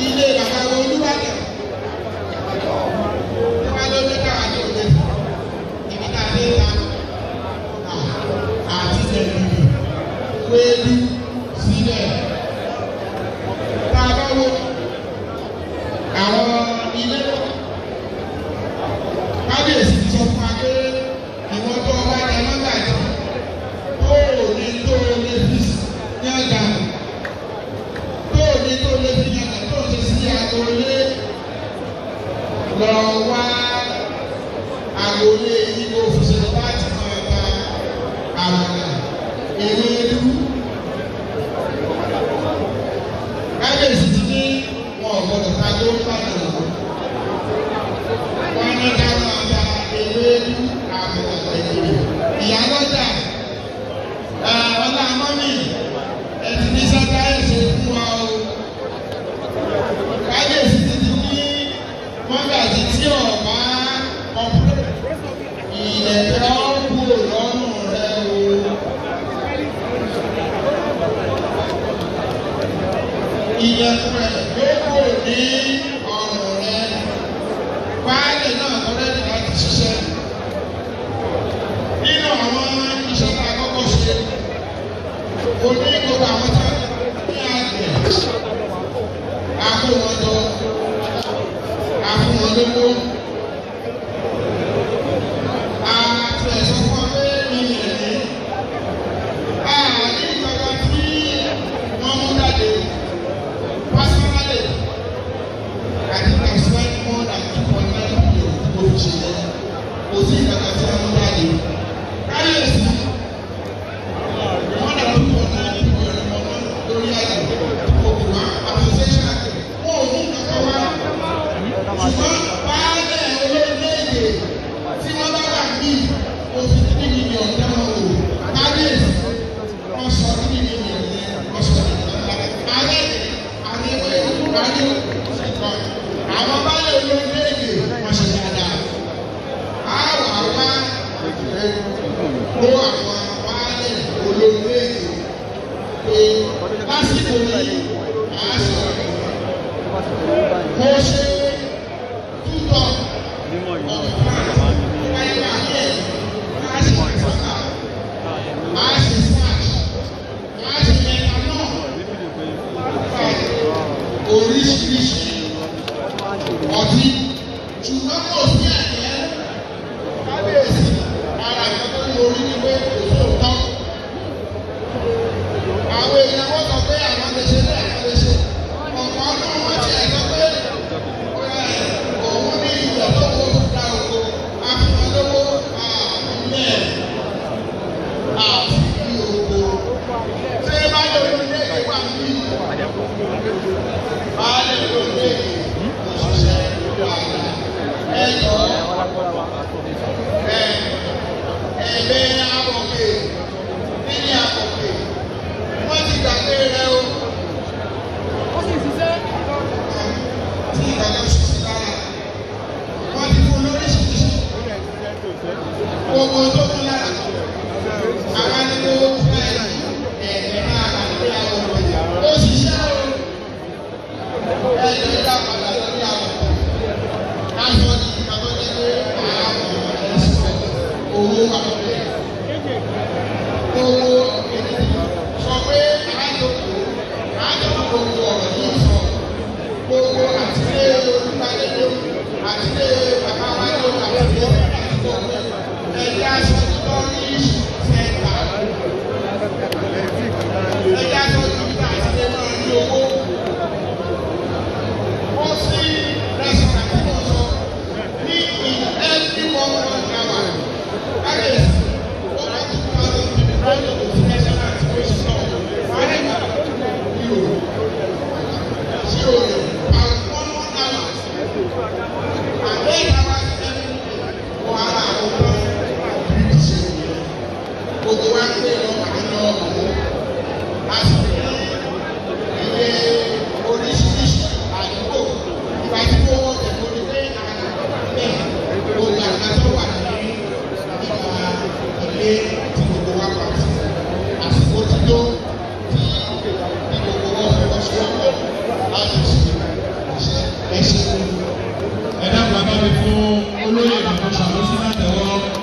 Ilé bàbá Olúbàdàn tí wọ́n ló dé káwá ní òde ibi tá a dé ta àti tẹ̀lé wéédú sílẹ̀. Tá a bá wo àwọn ilé kábíyèsí ti sọ fún wa pé ìwọ́n tó ọba jẹ mọ́gàjì tó ò ní tó o lè fi ní ọjà tó ò ní tó o lè fi ní ọjà tó o ṣe sí agboolé lọ wá agboolé yìí kó fi ṣe láti máa ta àmàlà ewédú. Kábíyèsí ti ní wọn ò gbọdọ̀ ta tó ń bàtà lọ. Wọ́n ní ká máa ta ewédú àmàlà gbẹ̀gìrì. Ìyálọ́jà ọlá mọ́mì ẹ ti ní sọ́jà ẹ̀ ṣe fún wa o. Kábíyèsí ti ti ní mọ́gàjì tí ọ̀bá ọ̀pọ̀ ìlẹ̀kẹ̀ ọ̀kú lọ́rùn rẹ o. Ìyẹ̀fun rẹ̀ ló kò ní ọrùn rẹ. Baálé náà tọ́lẹ́dì láti ṣiṣẹ́. Nínú àwọn iṣẹ́ tá a kọ́kọ́ ṣe, o ní gbogbo àwọn tí wọ́n ní àgbẹ̀ akówọ́jọ akówọ́lówó. Àti ẹ̀sọ́ fún ọ pé ilẹ̀ ní. Àní ìjọba tí wọ́n mú jáde. Personally, I think I spent more than 2.9 billion to go fi ṣe yẹn. Kò sí ìjọba tí wọ́n mú jáde. Káyọ̀sí, more than 2.9 billion ni mo ná lórí àgbẹ̀ tí mo kò wá association àgbẹ̀. Wọ́n ò mú kankan wá. Ṣùgbọ́n baálé olórílẹ̀-èdè tí wọ́n bá wà ní oṣù 3 million dáhùn o. Kábíyèsí, wọ́n sọ 3 million yẹn, wọ́n sọ ní ìjọba. Alẹ́ àwọn baálé olórílẹ̀-èdè wọ́n ṣe dáadáa. A wà wá kó àwọn baálé olórílẹ̀-èdè pé lásìkò yìí a sọ̀rọ̀. Mo ṣe tútọ̀ ọ̀pá ayé a ṣe ìfọ̀kà, a ṣe snatch, a ṣe methanol, oríṣiríṣi ọtí. Ṣùgbọ́n kò sí ẹ̀jẹ̀ kábíyèsí ara kan tó ní orí ni pé kò sóòótọ́. Àwọn èèyàn wọ́n sọ pé àwọn lè ṣe bẹ́ẹ̀ àwọn lè ṣe. Ọ̀pọ̀ náà wọ́n ti ẹ̀ sọ pé òun ní ilẹ̀ tó kó dá oko afúnalówó àmúlẹ̀ àti oko. Ṣé báyọ̀ ló lé ìwà mi? Baálé ló lé òṣìṣẹ́ dáadáa. Ẹ jọ̀ọ́ ẹ̀ẹ́dẹ́ amọ̀kè nílé amọ̀kè wọ́n ti gbàgbé rẹ o. Ó sì ṣiṣẹ́. Tí ìgbàgbọ́ ṣiṣẹ́ lára wọ́n ti fún lóríṣiríṣi gbogbo tó fún lára àwọn ni kó fẹ́ ẹ̀ẹ́dẹ́ máa bà lórí àwọn òkè ó ṣiṣẹ́ o ẹ̀ẹ́dẹ́ dá padà lórí àwọn òkè aṣọ ní ìgbàgbọ́ jẹ́ pé àwọn ẹ̀sìn owó wà lórí owó ènìyàn sọ pé àjọkò àjọkò gbogbo ọ̀rọ̀ yìí sọ gbogbo àtìlé olùgbàlejò àtìlé bàbá wájú àtìlé àtìgbò ẹ̀yà aṣọ tourist center ẹ̀yà aṣọ nígbà àtìlé náà ní owó ó sí restaurant tí mo sọ ní in every one one hour kábíyèsí over 2,000 people lọ́dọ̀ kò sí restaurant tí mo sọ wọ́n ní euro zero and one one hour and 8 hours every day for ara àwọn tó ń ṣe gbogbo wa pé lọ àlọ ọ̀hún a sì ní ilé oríṣiríṣi àdúgbò ìgbà tí mo wọ ẹ̀kọ́ ni pé àgbẹ̀ gbogbo àgbà tó wà ní ìgbà ilé tí gbogbo wa pa sí àsìkò tí tó tí gbogbo wọn fọwọ́sowọ́pọ̀. láti ṣe ẹ ṣe. Ẹ dákun, ẹ bá mi fún olóyè Bàbá Sàlọ́sí látẹ̀wọ́.